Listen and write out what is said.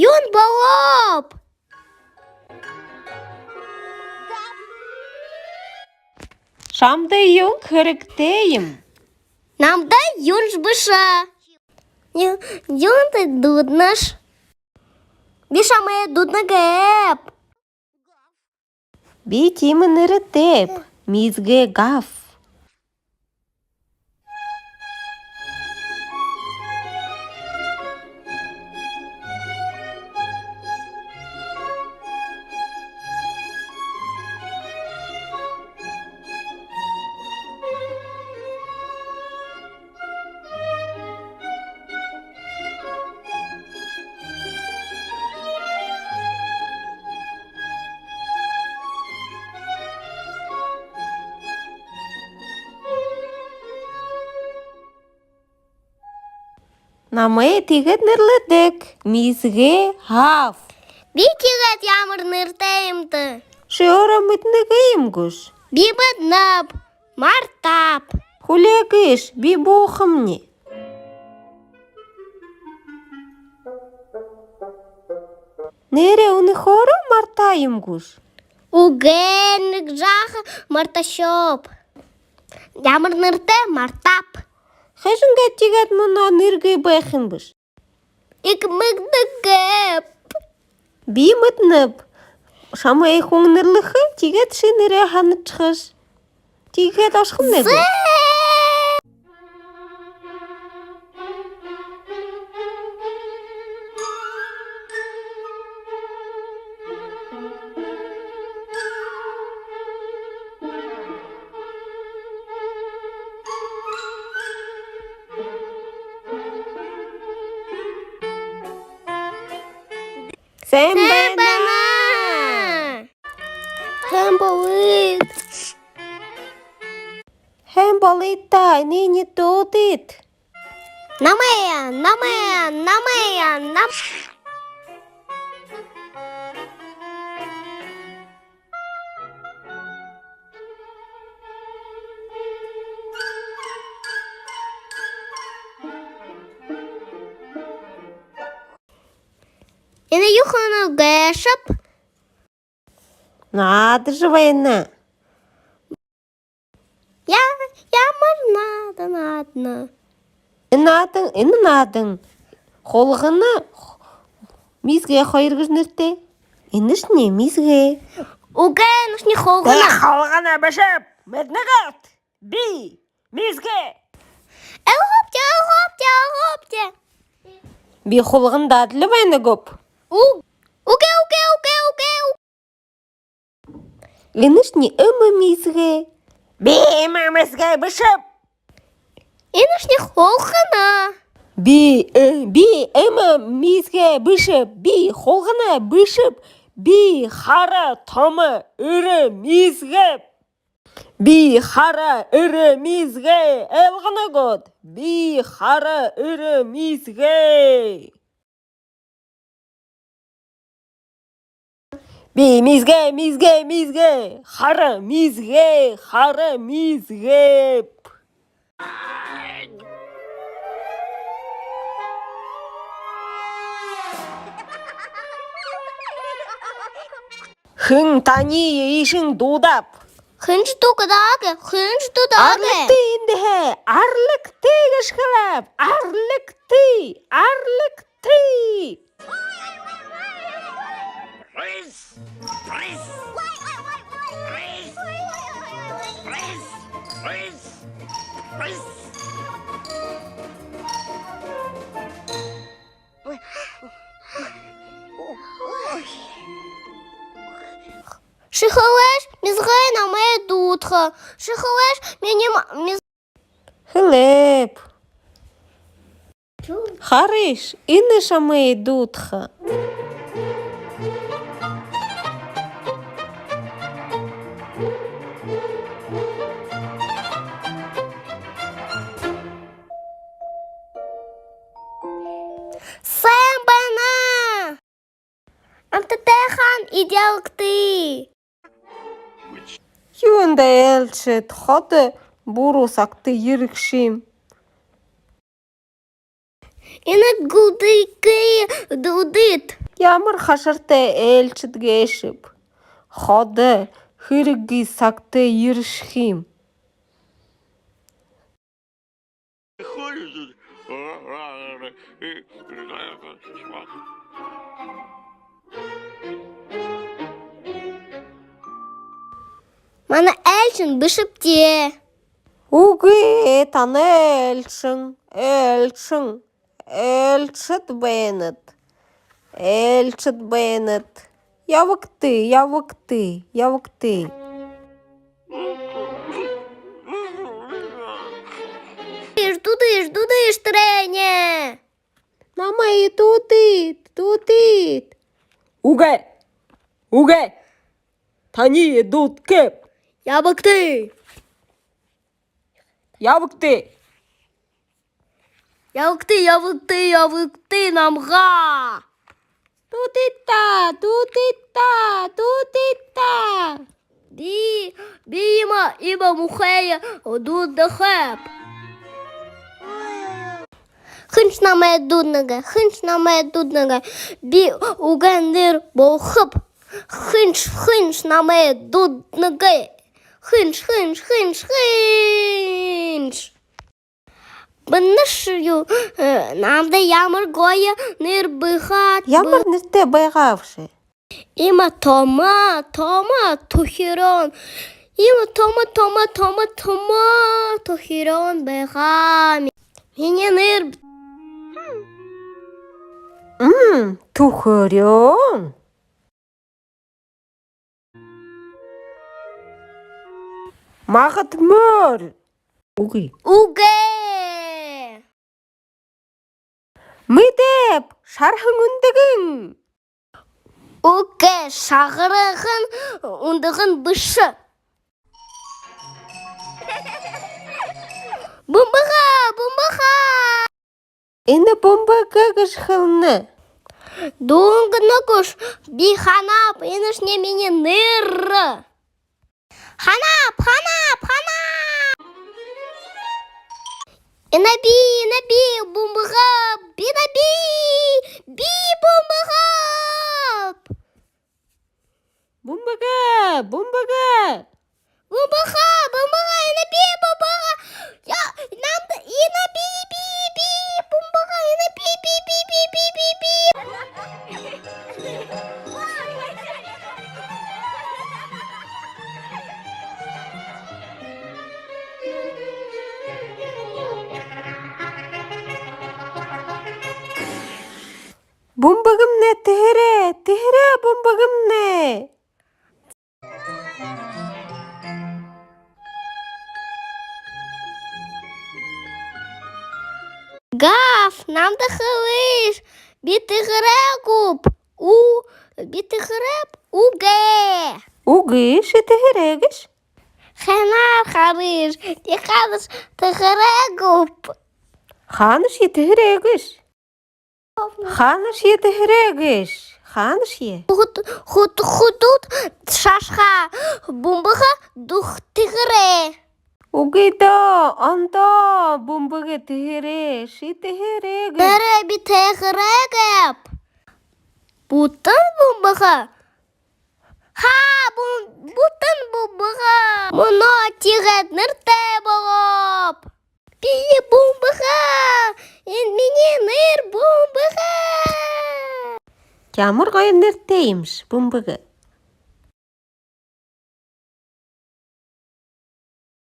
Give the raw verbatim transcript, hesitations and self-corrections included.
Юун болооб? Шамда юун хэрэгтэй юм? Намда юуншье бэшэ. Ю-, юундэ дуудана ш? Би шамайе дууданагүйб. Би тиимэ нэрэтэйб. Миисгэй гав. Намайе тиигээд нэрлэдэг. Миисгэй гав. Би тиигээд ямар нэрэтэй юм даа? Ши өөрөө мэдэнэгүй юм гүш? Би мэдэнэб. Мартааб. Хүлеэгыш, би бү ухамни. Нээрээ, үнэхөөрөө мартаа юм гүш? Үгы, нэгэ жаахан марташооб. Ямар нэрэтэй, мартааб. Хайшан гээд тиигээд мүнөө нэрэгүй байха юм бэш? Ехэ мэгдэгүйб. Би мэдэнэб. Шамайе хүн нэрлэхэ, тиигээд ши нэрээ һанашахаш. Тиигээд ошохомнай гү? Зэ. Сайн байна. Сайн байна. Сайн болыт. Сайн болыт даа, энээниие дуудыт. Намайе, намайе, намайе, нам- Энэ юу хэнэ гээшэб? Наадажа байна. Я-, ямар наада наадана? Энэ наадан, энэ наадан. Хулгана, миисгэй хоёр гэжэ нэрэтэй. Энэшни миисгэй. Үгы, энэшни хулгана. Тэ хулгана бэшэб, мэдэнэ гүт? Би миисгэй. Элгообти, элгообти, элгообти. Би хулгана даа, адли байна гүб? Ү-, үгы, үгы, үгы, үгы, үгы. Энэшни эмэ миисгэй. Би эмэ миисгэй бэшэб. Энэшни хулгана. Би, э, би эмэ миисгэй бэшэб. Би хулгана бэшэб. Би хара томо эрэ миисгэй. Би хара эрэ миисгэй. Ойлгоно гүт? Би хара эрэ миисгэй. Би миисгэй, миисгэй, миисгэй. Хара миисгэй, хара миисгэй. Хэн таниие иишэнь дуудааб? Хэншье дуугаагүй, хэншье дуугаагүй. Арлигты эндэһээ, арлигты гэжэ хэлээб, арлигты, арлигты. Ши хэлээш, миисгэй намайе дуудаха. Ши хэлээш, минии ма-, миис- Хэлээб. Харыш, энэ шамайе дуудаха. Сайн байна. Амтатай хаан, эдеэ, ябагты. Юундэ айлшад, ходо буруу сагта ерэхэ юм. Энэ гүлдэхи дуудыт. Ямар хашартай айлшад гээшэб. Ходо хэрэггүй сагта ерэшэхэ юм. Манай айлшан бэшэ бшуу даа. Үгы, танай айлшан, айлшан, айлшад байнат, айлшад байнат. Ябагты, ябагты, ябагты. Дуудыш, дуудыш, дуудыш тэрэниие. Намайе дуудыт, дуудыт. Үгы, үгы. Таниие дуудахагүйб. Ябагты. Ябагты. Ябагты, ябагты, ябагты намайе. Дуудыт даа, дуудыт даа, дуудыт даа. Би, би иимэ, иимэ муухай дуудахагүйб. Хэншье намайе дуудана гээ, хэншье намайе дуудана гээ. Би угаа нэр болохоб. Хэншье, хэншье намайе дуудана гээ. Хэншье, хэншье, хэншье, хэншье. Бэнэш юу, э, намда ямар гоё нэр байгаад бэ. Ямар нэртэй байгаабши? Иимэ томо, томо түхэреэн. Иимэ томо, томо, томо, томо түхэреэн байгаа. Минии нэр. М, түхэреэн. Магад морь. Үгы. Үгы. Мэдээб, шархан үндэгэн. Үгы, шархан үндэгэн бэшэ. Бумбага, бумбага. Энэ бумбага гэжэ хэлэнэ. Дүнгэнэ гүш, би һанааб, энэшни минии нэрэ. Һанааб, һанааб, һанааб. Энэ би, энэ би, бумбага, би, энэ би, би бумбага. Бумбага, бумбага. Бумбага, бумбага, энэ би, бумбага. Я, намда, энэ би, би, би, бумбага, энэ би, би, би. Бумбагамни, тэһэрээ, тэһэрээ, бумбагамни. Гав, намда хэлыш, би тэһэрээгүйб. Ү, би тэһэрээб, үгы. Үгы, ши тэһэрээ гүш. Хэнээр харыш, би хаанашье тэһэрээгүйб. Хаанашье тэһэрээ гүш. Хаанашье тэһэрээ гүш, хаанашье. Хут-, хут-, хутад шашхаа, бумбага дүүхэ тэһэрээ. Үгы даа, ондоо бумбага тэһэрээ, ши тэһэрээ гүш. Тэрэ би тэһэрээгээб. Бүтэн бумбага. Ха, бү-, бүтэн бумбага. Мүнөө тиигээд нэрэтэй болооб. Би бумбага. Энэ минии нэр, бумбага. Ямар гоё нэрэтэй юмш, бумбага.